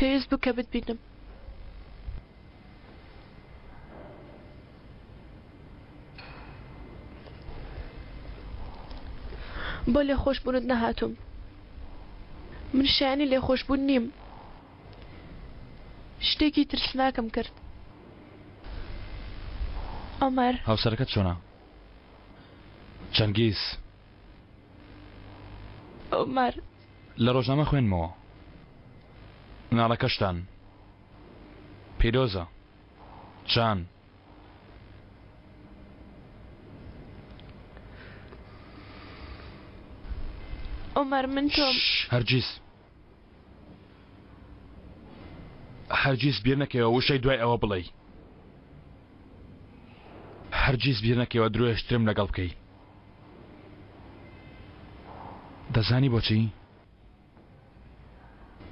پێویست بوو کە بتبینم. بۆ لێخۆشبوونت نەهاتووم. من شایەنی لێخۆشبوون نیم. شتێکی ترسناکم کرد. عومەر. هاوسەرەکەت چۆنە؟ چەنگیز. عومەر. لە ڕۆژنامە خوێندمەوە. مناڵەکەشتان. پیرۆزە. جان. عومەر من تۆم. شش هەرگیز. هەرگیز بیر نەکەیەوە وشەی دوای ئەوە بڵێی. هەرگیز بیر نەکەیەوە درۆیەشترم لەگەڵ بکەی. دەزانی بۆچی؟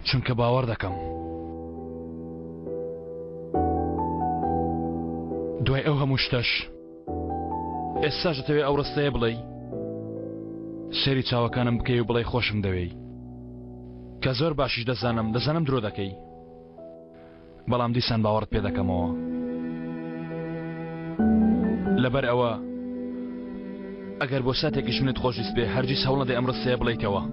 چونکە باوەڕ دەکەم. دوای ئەو هەموو شتەش ئێستاش دەتەوێ ئەو ڕستەیە بڵێی؟ سەیری چاوەکانم بکەی و بڵێی خۆشم دەوێی. کە زۆر باشیش دەزانم دەزانم درۆ دەکەی. بەڵام دیسان باوەڕت پێ دەکەمەوە. لەبەر ئەوە ئەگەر بۆ ساتێکیش منت خۆشویست بێ هەرگیز هەوڵ نەدەی ئەم ڕستەیە بڵێیتەوە.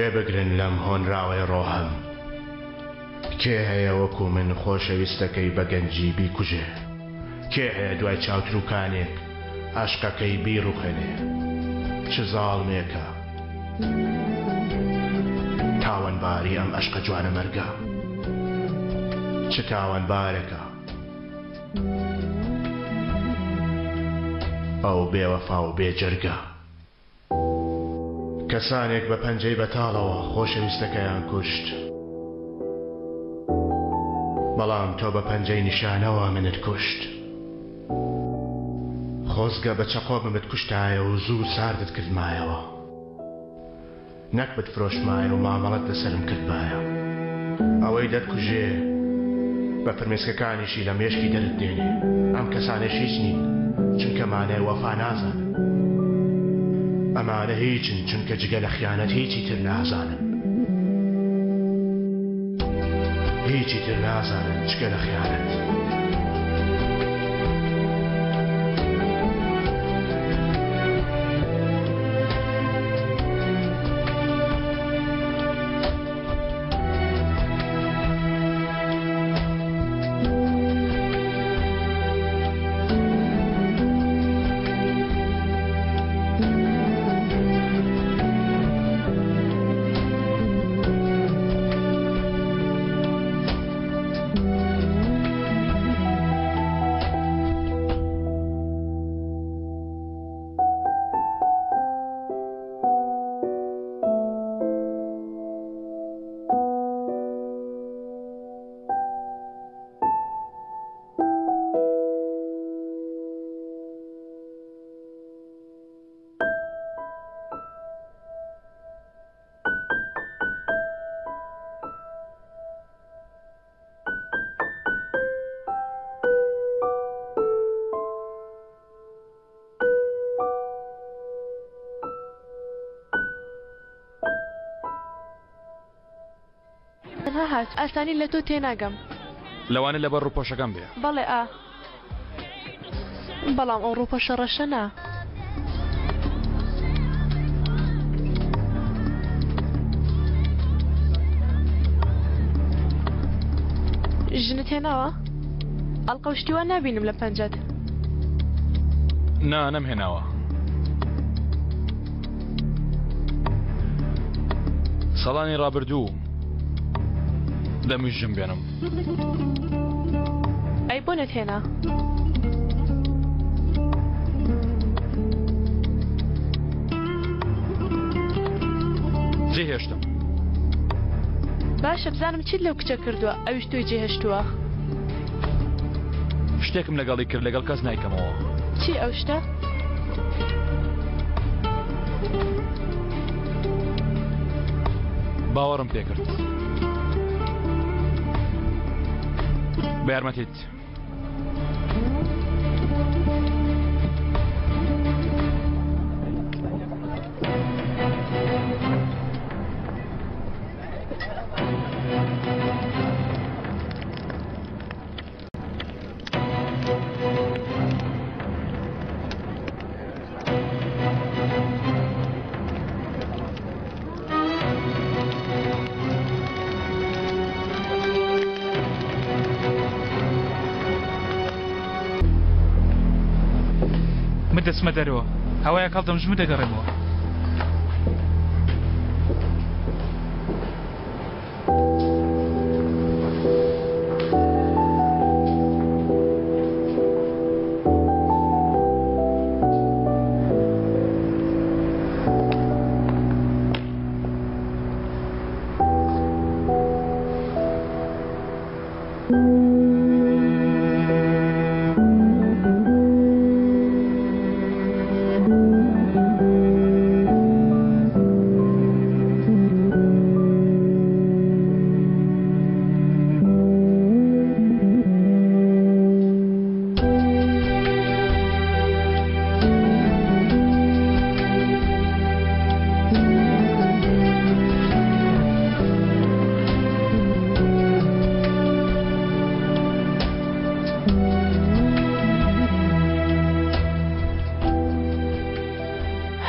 گوێ بگرن لەم هۆنراوەی ڕۆحم. کێ هەیە وەکو من خۆشەویستەکەی بە گەنجی بیکوژێ؟ کێ هەیە دوای چاوتروکانێک ئەشقەکەی بیڕوخێنێ؟ چ زاڵمێکە تاوانباری ئەم ئەشقە جوانەمەرگە؟ چ تاوانبارێکە ئەو بێوەفا و بێ جەرگە؟ کەسانێک بە پەنجەی بەتاڵەوە خۆشەویستەکەیان کوشت، بەڵام تۆ بە پەنجەی نیشانەوە منت کوشت. خۆزگە بە چەقۆ بمتکوشتایە و زوو ساردت کردمایەوە. نەک بتفرۆشمایە و مامەڵەت لەسەرم کردبایە. ئەوەی دەتکوژێ بە فرمێسکەکانیشی لە مێشکی دەرت دێنێ. ئەم کەسانەش هیچ نین، چونکە مانای وەفا نازانن. ئەمانە هیچن، چونکە جگە لە خیانەت هیچی تر نازانن. هیچی تر نازانن جگە لە خیانەت. تەنها هات ئاسانی لە تۆ تێناگەم. لەوانەیە لەبەر ڕووپۆشەکەم بێ. بەڵێ ئا. بەڵام ئەو ڕووپۆشە ڕەشە نا. ژنت هێناوە؟ ئەڵقە و شتی وا نابینم لە پەنجەت. نا نەمهێناوە. ساڵانی ڕابردوو دەمویست ژن بێنم. ئەی بۆ نەتهێنا؟ جێهێشتم. باشە بزانم چیت لەو کچە کردووە ئەویش تۆی جێهێشتووە؟ شتێکم لەگەڵی کرد لەگەڵ کەس نایکەمەوە. چی ئەو شتە؟ باوەڕم پێکرد. بە یارمەتیت. من دەچمە دەرەوە هەوایەک هەڵدەمژم و دەگەڕێمەوە.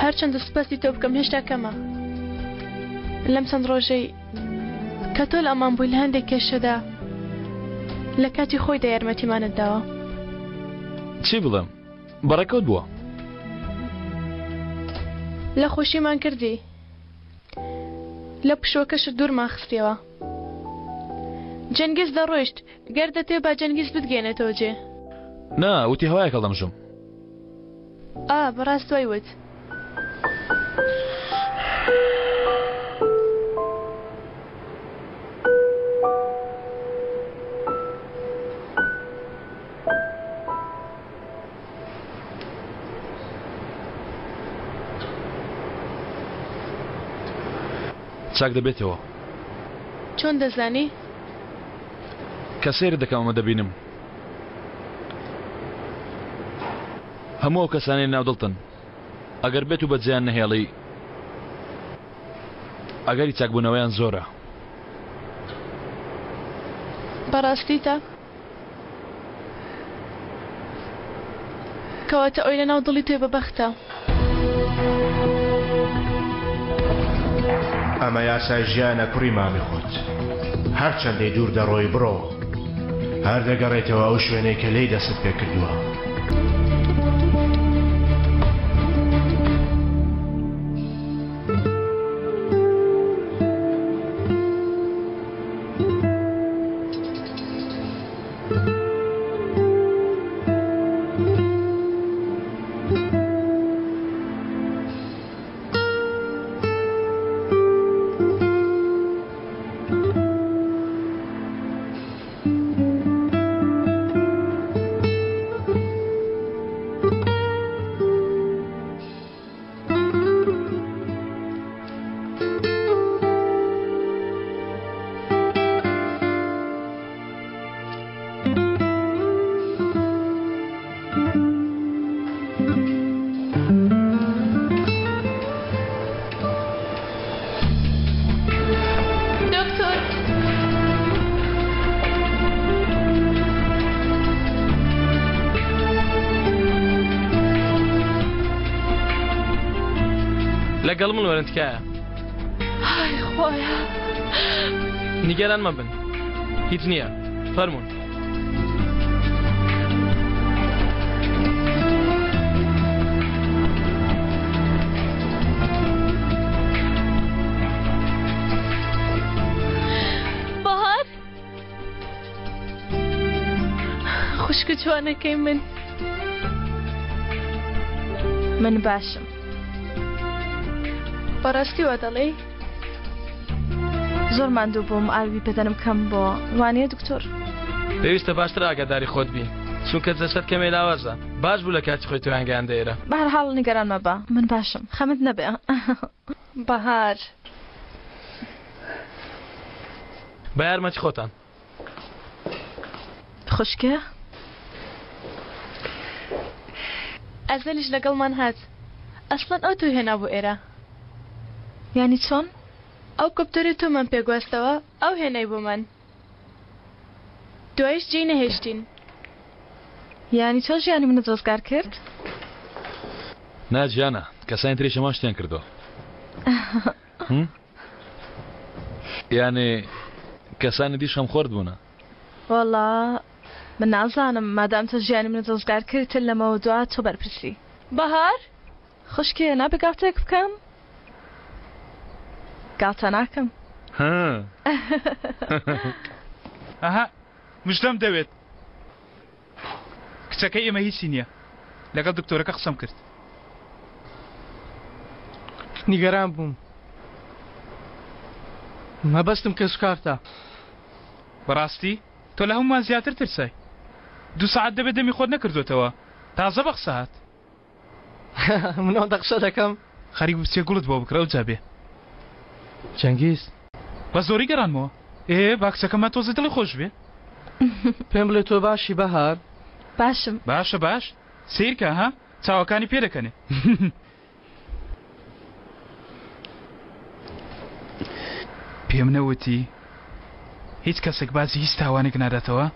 هەرچەندە سوپاسی تۆ بکەم هێشتا کەمە لەم چەند ڕۆژەی کە تۆ لە ئەمان بووی لە هەندێک کێشەدا لە کاتی خۆیدا یارمەتیمانت داوە. چی بڵێم بەڕێکەوت بووە. لە خۆشیمان کردی لە پشووەکەشت دوورمان خستیەوە. جەنگیز دەڕۆیشت گەر دەتەوێ با جەنگیز بتگەیەنێتەوە جێ. نا وتی هەوایەک هەڵدەمژم. ئا بەڕاست وای وت. چاک دەبێتەوە. چۆن دەزانی؟ کە سەیرت دەکەم ئەمە دەبینم. هەموو ئەو کەسانەی ناو دڵتن ئەگەر بێت و بەجێیان نەهێڵی ئەگەری چاکبوونەوەیان زۆرە. بەڕاستیتە؟ کەواتە ئەوی لەناو دڵی تۆی بەبەختە. ئەمە یاسای ژیانە کوڕی مامی خۆت. هەرچەندەی دوور دەڕۆی بڕۆ هەر دەگەڕێیتەوە ئەو شوێنەی کە لێی دەستت پێکردووە. دکتۆر. لەگەڵ من وەرن تکایە. ئای خوایە. نیگەران مەبن هیچ نییە فەرموون. بەهار خوشکە جوانەکەی من. من باشم. بەڕاستی وا دەڵێی؟ زۆر ماندوو بووم ئاوی بەدەنم کەم بۆ وانیە دکتۆر؟ پێویستە باشتر ئاگاداری خۆت بی چونکە جەستەت کەمێ لاوازە باش بوو لە کاتی خۆی تۆیان گەیاندە ئێرە. بەهەرحاڵ نیگەران مەبە من باشم خەمت نەبێ. بەهار. بە یارمەتی خۆتان. خوشکێ؟ ئەزەلیش لەگەڵمان هات. ئەسڵەن ئەو تۆی هێنا بۆ ئێرە. یانی چۆن؟ ئەو کۆپتەرەی تۆمان پێ گواستەوە ئەو هێنای بۆمان. دواییش جێی نەهێشتین. یانی چۆن ژیانی منت ڕزگار کرد؟ نا گیانە، کەسانی تریش هەمان شتیان کردووە. یانی کەسانی دیش خەمخۆرت بوونە؟ وەڵا من نازانم، مادام تۆ ژیانی منت ڕزگار کرد تر لەمەوە دوا تۆ بەرپرسی. بەهار! خوشکێ نابێ گاڵتەیەک بکەم؟ گاڵتە ناکەم. ئەها مژدەم دەوێت کچەکەی ئێمە هیچی نییە لەگەڵ دکتۆرەکە قسەم کرد. نیگەران بووم مەبەستم کەسوکارتە. بەڕاستی تۆ لە هەموومان زیاتر ترسای دوو سەعات دەبێت دەمی خۆت نەکردۆتەوە تازە بە قسە هات. من ئەوەندە قسە دەکەم. خەریک بچێ گوڵت بۆ بکڕێ ئەوجا بێ. چەنگیز. بە زۆری گەڕانمەوە. ئێ با کچەکەمان تۆزێ دڵی خۆش بێ. پێم بڵێ تۆ باشی بەهار؟ باشم. باشە باش سەیرکە ها چاوەکانی پێدەکەنێ. پێم نەوتی هیچ کەسێک باجی هیچ تاوانێک ناداتەوە؟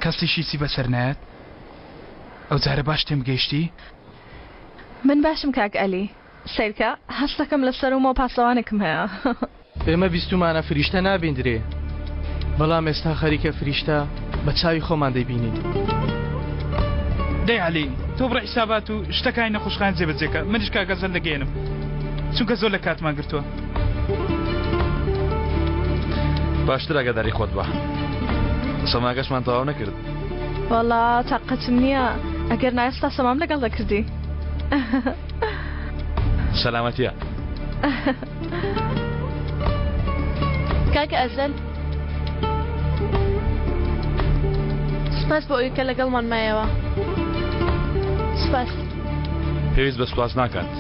کەسیش هیچی بەسەر نایەت؟ ئەو جارە باش تێم گەیشتی؟ من باشم کاک ئەلی. سەیرکە هەستەکەم لە سەرومەوە پاسەوانێکم هەیە. ئێمە بیستومانە فریشتە نابیندرێ بەڵام ئێستا خەریکە فریشتە بە چاوی خۆمان دەیبینین. دەی عەلی تۆ بڕۆ حیسابات و شتەکانی نەخۆشخانە جێبەجێکە منیش کاک ئەزەل دەگەیەنم چونکە زۆر لە کاتمان گرتووە. باشتر ئاگاداری خۆت بە سەماکەشمان تەواو نەکرد. وەڵا تاقەتم نییە ئەگەر نا ئێستا سەمام لەگەڵ دەکردی. سەلامەتیە. کاکە ئەزەل سپاس بۆ ئەوی کە لەگەڵمان مایەوە سپاس. پێویست بە سوپاس ناکات.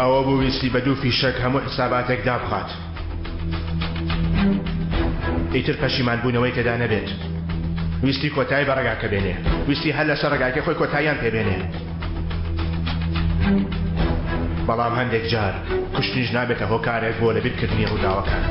ئەوە بوو ویستی بە دوو فیشەک هەموو حساباتێک دابخات. ئیتر پەشیمان بوونەوەی تێدا نەبێت. ویستی کۆتایی بە ڕێگاکە بێنێ. ویستی هەر لەسەر ڕێگاکەی خۆی کۆتاییان پێ بێنێ. بەڵام هەندێک جار کوشتنیش نابێتە هۆکارێک بۆ لەبیرکردنی ڕووداوەکان.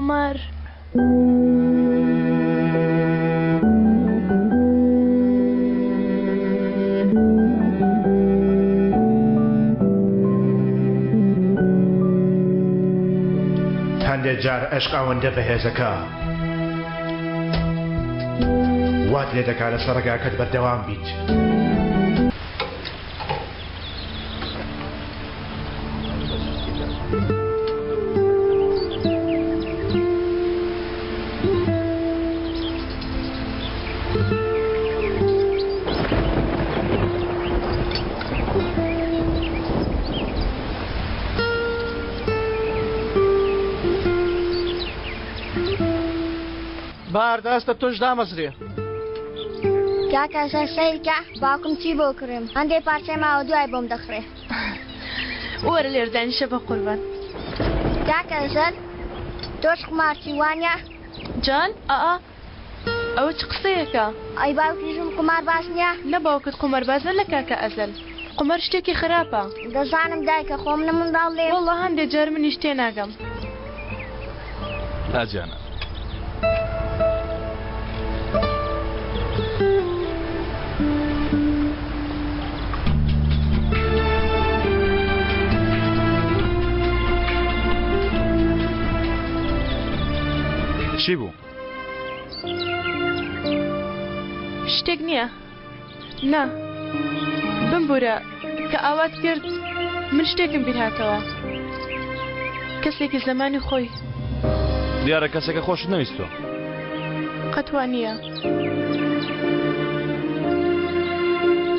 عومەر. هەندێک جار عەشق ئەوەندە بەهێزەکە وات لێ دەکا لەسەر ڕێگاکەت بەردەوام بیت. با ئارداستە تۆش دامەزرێ. کاکە سەر سەیرکە باوکم چی بۆ کڕیم هەندێ پارچەی ماوە دوای بۆم دەخڕێ. وەرە لێرە دانیشە بەقوربان. کاکە سەر تۆش قومارچی وانە؟ جان ئا ئەوە چ قسەیەکە؟ ئەی باوکیشم قومارباز نیە؟ نە باوکت قوماربازە نە کاکە ئەزەل قومار شتێکی خراپە. دەزانم دایکە خۆ منە منداڵ لێم. وەڵا هەندێ جار منیش تێناگەم. ئاجانە. چی بوو؟ شتێک نییە نا بمبورە کە ئاوات کرد من شتێکم بیرهاتەوە کەسێکی زەمانی خۆی. دیارە کەسێکە خۆشت نەویستوە. قەت وا نییە.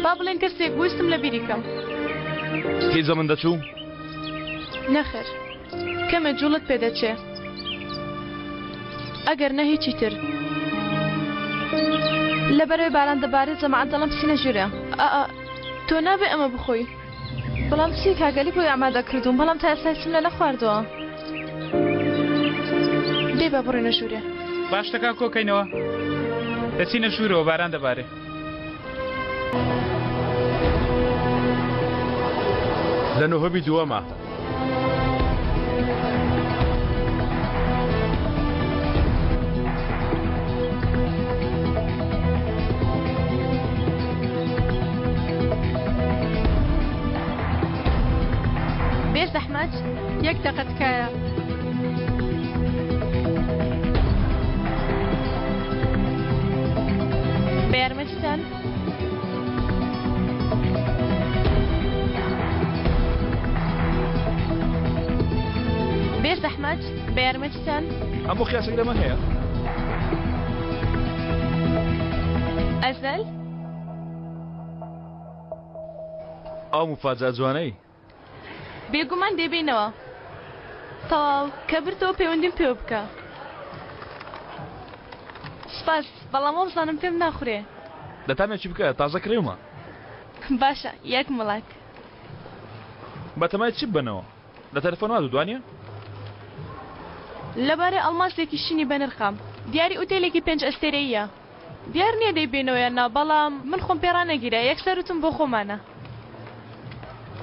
با بڵێن کەسێک ویستم لە بیری کەم. هیچ بە من دەچوو؟ نەخێر. کەمێ جوڵت پێ دەچێ. ئەگەر نە هیچی تر. لەبەرئەوەی باران دەبارێ جەماعەت دەڵێن بچینە ژوورێ. ئا تۆ نابێ ئەمە بخۆی. بەڵام چی کاک عەلی بۆی ئامادە کردووم بەڵام تا ئێستا هیچم لێ نەخواردووە. دەی با بڕۆینە ژوورێ. با شتەکان کۆکەینەوە دەچینە ژوورەوە باران دەبارێ. لە نهۆمی دووەمە. بێ زەحمەت یەک دەقە تکایە. بە یارمەتیتان. بێ زەحمەت بە یارمەتیتان. هەموو خیاسێک لەمە هەیە. ئەزەل. ئەو موفاجا جوانەی. بێگومان دەیبەینەوە. تەواو، کە بردەوە پەیوەندیم پێوە بکە. سوپاس، بەڵام وابزانم پێم ناخورێ. دە تامێکی بکە، تازە کڕیومە. باشە، یەک مڵک. بەتەمای چی ببەنەوە؟ لە تەلەفۆن وازت وانیە؟ لەبارەی ئەڵماسێکی شینی بەنرخە. دیاری ئوتێلێکی پێنج ئەستێرەییە. دیار نییە دەیبەینەوە یان نا، بەڵام من خۆم پێ ڕانەگیرا، یەکسەر وتم بۆ خۆمانە.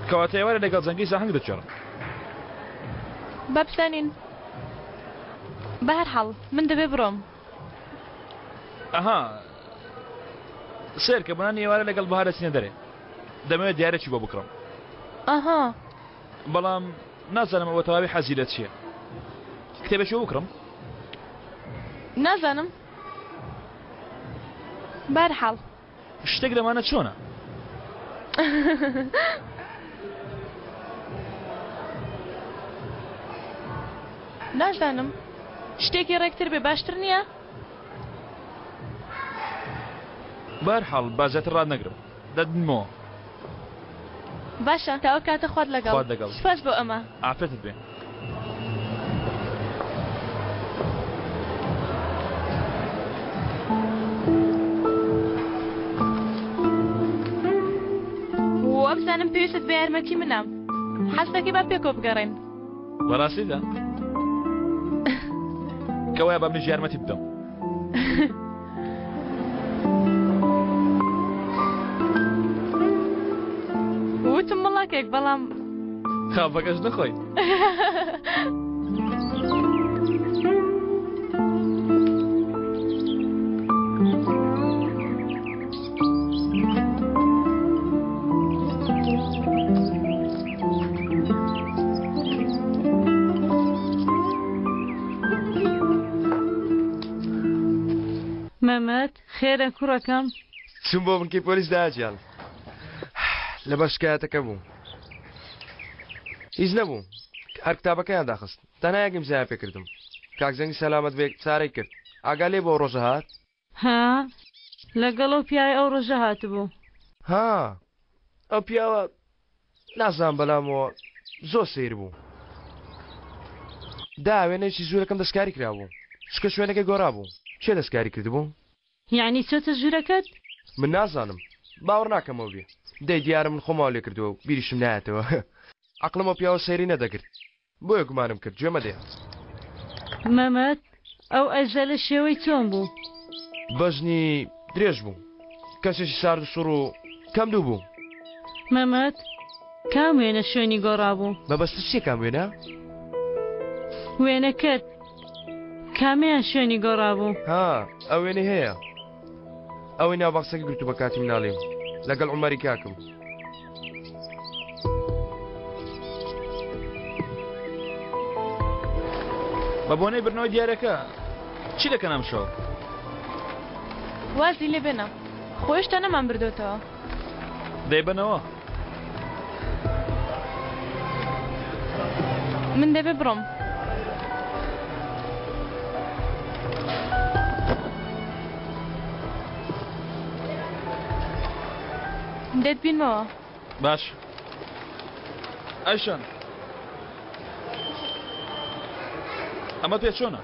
کەواتە ئێوارە لەگەڵ جەنگیز ئاهەنگ دەگێڕن. با بزانین. بەهەرحاڵ، من دەبێ بڕۆم. ئەها، سەیرکە، بۆ نانی ئێوارە لەگەڵ بەهار دەچینە دەرێ. دەمەوێت دیارێکی بۆ بکڕم. ئەها. بەڵام نازانم ئەوە تەواوی حەزی لە چییە. کتێبێکی بۆ بکڕم؟ نازانم. بەهەرحاڵ. شتێک لەمانە چۆنە؟ نازانم. شتێکی ڕێکتر بێ باشتر نییە؟ بەهەرحاڵ با زیاتر ڕات نەگرم. دەتبینمەوە. باشە تا ئەو کاتە خوات لەگەڵ. خوات لەگەڵ. سوپاس بۆ ئەمە. عافێتت بێ. وابزانم پێویستت بە یارمەتی منە. حەز دەکەی با پێکەوە بگەڕێین. بەڕاستیدا؟ کەوایە با منیش یارمەتی بدەم. وتم مڵاکێک بەڵام خاپەکەش نەخۆیت. مەمەد، خێرە کوڕەکەم؟ چووم بۆ بنکەی پۆلیس دایە گیان. لەبەر شکایەتەکە بوو. هیچ نەبوو. هەر کتابەکەیان داخست. تەنها یەک ئیمزایان پێ کردم. کاک زەنگی سەلامەت بێ چارەی کرد. ئاگا لێ بوو ئەو ڕۆژە هات؟ ها؟ لەگەڵ ئەو پیاوەی ئەو ڕۆژە هاتبوو. ها ئەو پیاوە نازانم بەلامەوە زۆر سەیر بوو. دا وێنەیەکی ژوورەکەم دەستکاری کرابوو. چونکە شوێنەکەی گۆڕابوو. کێ دەستکاری کردبوو؟ یەعنی چۆتە ژوورەکەت؟ من نازانم. باوەڕ ناکەم ئەو بێ. دەی دیارە من خۆم واو لێ کردووە و بیریشم نایەتەوە. عەقڵم ئەو پیاوە سەیری نەدەگرت. بۆیە گومانم کرد گوێ مەدەیە. مەمەد، ئەو ئەژەلە شێوەی چۆن بوو؟ بەژنی درێژ بوو. کەسێکی سارد و سوڕ و کەم دوو بوو. مەمەد، کام وێنە شوێنی گۆڕابوو؟ مەبەستت چییە کام وێنە؟ وێنەکەت، کامەیان شوێنی گۆڕابوو؟ ها، ئەو وێنەی هەیە. ئەوەی ناو باخچەکە گرتوومە کاتی مناڵیم لەگەڵ عومەری کاکم. بە بۆنەی بردنەوەی دیارەکە چی دەکەن ئەمشەو؟ وازی لێ بێنە خۆ هێشتا نەمان بردۆتەوە. دەیبەنەوە. من دەبێ بڕۆم. دەتبینمەوە. باش ئایشان ئەمە پێ چۆنە؟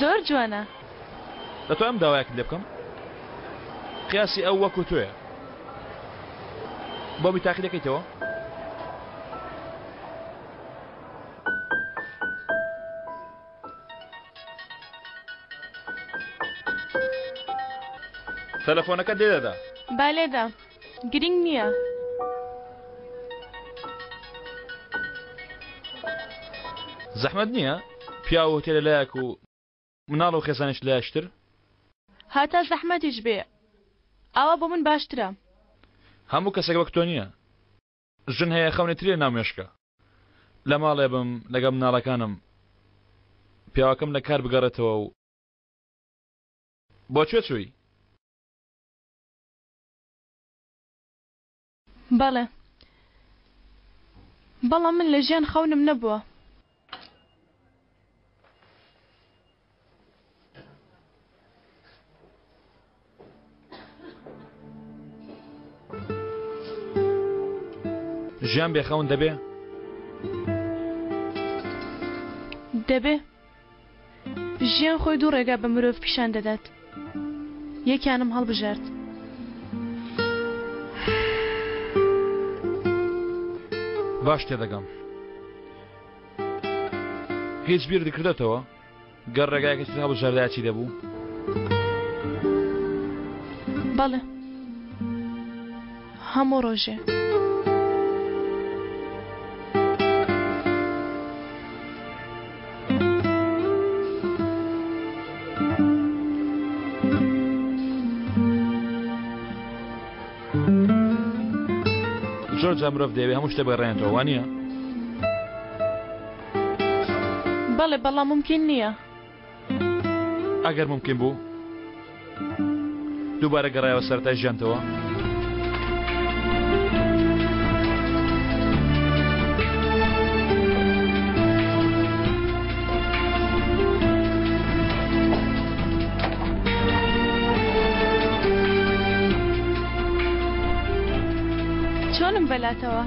زۆر جوانە. دەتوانم داوایەکت لێ بکەم؟ قیاسی ئەو وەکو تۆیە. بۆمی تاقی دەکەیتەوە؟ تەلەفۆنەکەت لێ دەدا. با لێدا. گرینگ نییە. زەحمەت نییە؟ پیاو و هوتێل لە لایەک و مناڵ و خێزانیش لایەکی تر؟ هەتا زەحمەتیش بێ ئاوا بۆ من باشترە. هەموو کەسێک وەک تۆ نییە. ژن هەیە خەونی تری لە ناو مێشکە. لە ماڵێ بم لەگەڵ مناڵەکانم پیاوەکەم لە کار بگەڕێتەوە و بۆ کوێ چووی؟ بەڵێ بەڵام من لە ژیان خەونم نەبووە. ژیان بێ خەون دەبێ؟ دەبێ. ژیان خۆی دوو ڕێگا بە مرۆڤ پیشان دەدات. یەکیانم هەڵبژارد. باش تێدەگەم. هیچ بیرت کردۆتەوە؟ گەر ڕێگایەکی تر هەڵبژاردایە چی دەبوو؟ بەڵێ هەموو ڕۆژێ. زۆر جار مرۆڤ دەیەوێ هەموو شتێک بگەڕێنێتەوە وانییە؟ بەڵێ بەڵام مومکین نییە. ئەگەر مومکین بوو دووبارە گەڕایەوە سەرەتای ژیانتەوە؟ چۆنم بەلاتەوە؟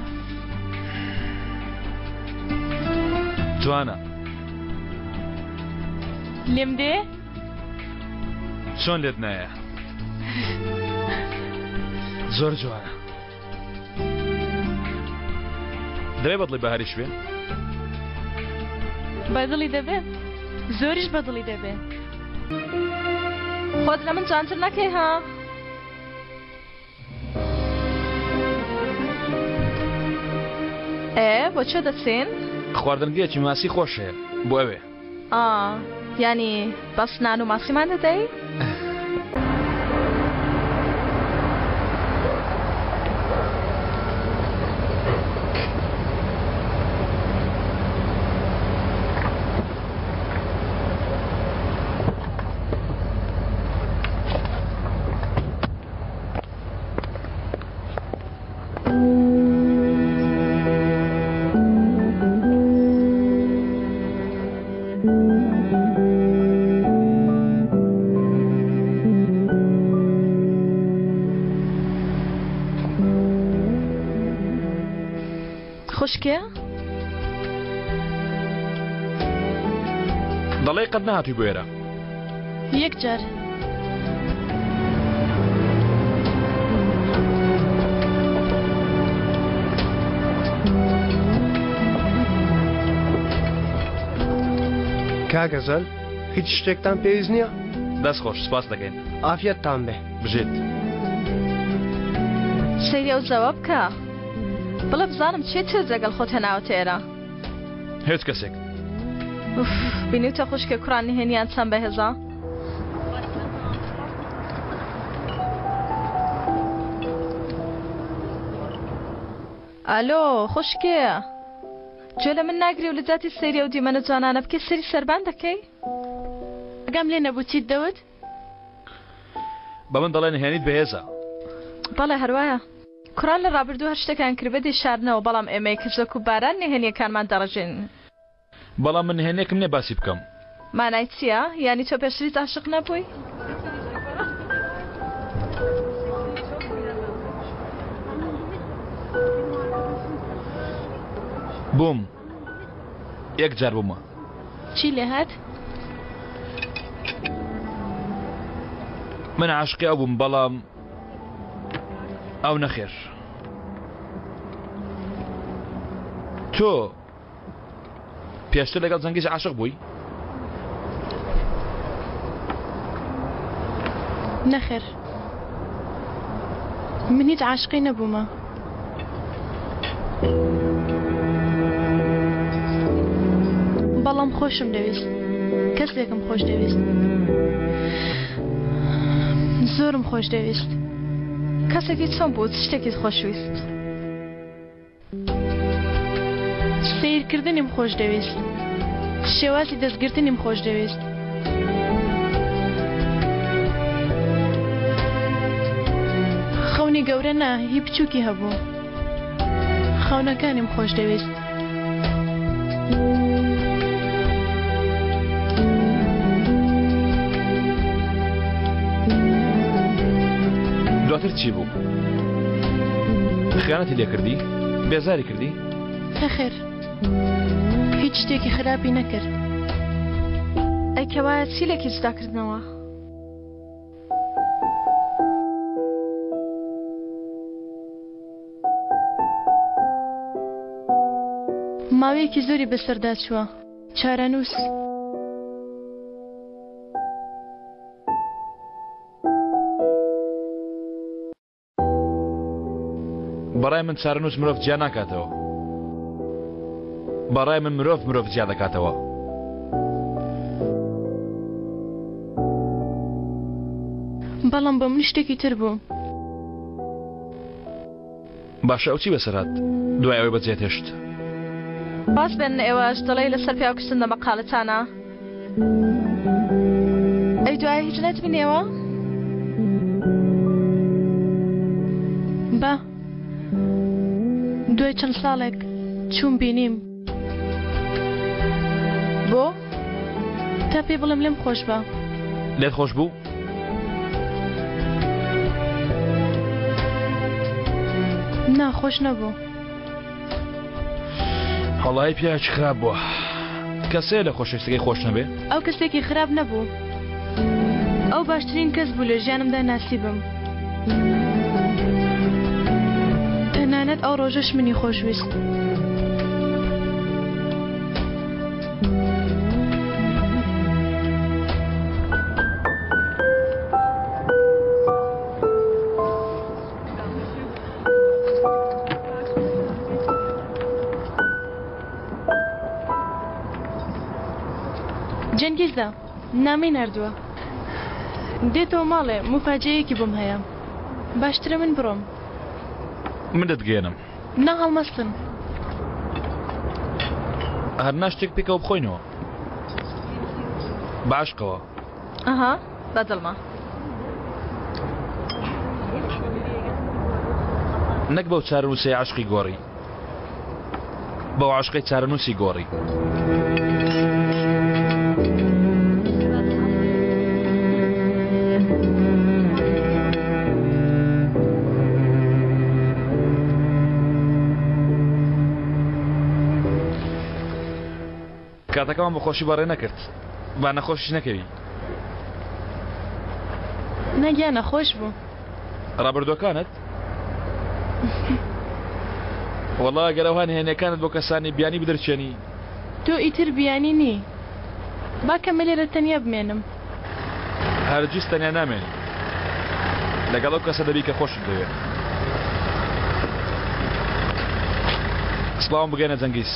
جوانە. لێم دێ؟ چۆن لێت نایە؟ زۆر جوانە. دەبێ بەدڵی بەهاریش بێ؟ بەدڵی دەبێ زۆریش بەدڵی دەبێ. خۆت لە من جوانتر نەکەی ها. ئێ بۆ کوێ دەچین؟ خواردنگەیەکی ماسی خۆش هەیە بۆ ئەوێ. ئا یانی بەس نان و ماسیمان دەدەی؟ خوشکێ؟ دەڵێی قەت نەهاتووی بۆ ئێرە. یەک جار. کاک ئەزەل هیچ شتێکتان پێویست نییە؟ دەست خۆش سپاس دەکەین. ئافیەتتان بێ. بژیت. سەیری ئەو زەوە بکە. بڵێ بزانم چێ ترت لەگەڵ خۆت هێناوەتە ئێرە. هیچ کەسێک. ئوف بینیوتە خوشکێ کوڕان نهێنیان چەند بەهێزە. ئالۆ خوشکێ گوێ لە من ناگری و لە جاتی سەیری ئەو دیمەنە جوانانە بکەی سەیری سەربان دەکەی؟ ئاگام لێ نەبوو چیت دەوت؟ بە من دەڵێ نهێنیت بەهێزە. بەڵێ هەروایە. کوڕان لە ڕابردوو هەر شتێکیان کردبێ دەیشارنەوە بەڵام ئێمەی کچ وەکو باران نهێنیەکانمان دەڕژێنین. بەڵام من نهێنیەکم نیە باسی بکەم. مانای چیە؟ یانی تۆ پێشتر هیچ عاشق نەبووی؟ بووم یەک جار بوومە. چی لێهات؟ من عاشقی ئەو بووم بەڵام ئەو نەخێر. تۆ پێشتر لەگەڵ جەنگیز عاشق بووی؟ نەخێر من هیچ عاشقی نەبوومە. بەڵام خۆشم دەویست کەسێکم خۆش دەویست زۆرم خۆش دەویست. کەسێکی چۆن بوو چ شتێکیت خۆشویست؟ سەیرکردنیم خۆش دەویست شێوازی دەستگرتنیم خۆش دەویست. خەونی گەورە نا هی بچووکی هەبوو خەونەکانیم خۆش دەویست. دواتر چی بوو؟ خیانەتی لێکردی؟ بێزاری کردی؟ نەخێر هیچ شتێکی خراپی نەکرد. ئەی کەوایە چی لێکی جودا کردنەوە؟ ماوەیەکی زۆری بەسەردا چووە. چارەنووس. بەڕای من چارەنووس مرۆڤ جیا ناکاتەوە. بەڕای من مرۆڤ مرۆڤ جیا دەکاتەوە. بەڵام بۆ من شتێکی تر بوو. باشە ئەو چی بەسەر هات دوای ئەوەی بەجێت هێشت؟ واز بێنن ئێوەش دەڵێی لەسەر پیاو کوشتن دەمەقالەتانە. ئەی دوایە هیچ نەتبینیەوە؟ با دوای چەند ساڵێک چووم بینیم. بۆ؟ تا پێی بڵێم لێم خۆش بە. لێت خۆش بوو؟ نا خۆش نەبوو. وەڵایی پیاوێکی خراپ بووە. کەسێ لە خۆشەویستەکەی خۆش نەبێ؟ ئەو کەسێکی خراپ نەبوو. ئەو باشترین کەس بوو لە ژیانمدا ناسیبم. تەنانەت ئەو ڕۆژەش منی خۆشویست. جەنگیزە نامەی ناردووە دێتەوە ماڵێ موفاجەیەکی بۆم هەیە باشترە من بڕۆم. من دەتگەیەنم. نا هەڵمەستن. هەر نا شتێک پێکەوە بخۆینەوە. بە عەشقەوە. ئەها بە دڵمە. نەک بەو چارەنووسەی عەشقی گۆڕی. بەو عەشقەی چارەنووسی گۆڕی. کاتەکەمان بە خۆشی بەڕێ نەکرد. با نەخۆشیش نەکەوی. نا گیانە خۆش بوو. ڕابردووەکانت؟ وەڵا گەر ئەوها نهێنیەکانت بۆ کەسانی بیانی بدرچێنی. تۆ ئیتر بیانی نی. با کەمێ لێرە تەنیا بمێنم. هەرگیز تەنیا نامێنی. لەگەڵ ئەو کەسە دەبی کە خۆشت دەوێ. سڵاوم بگەیەنە جەنگیز.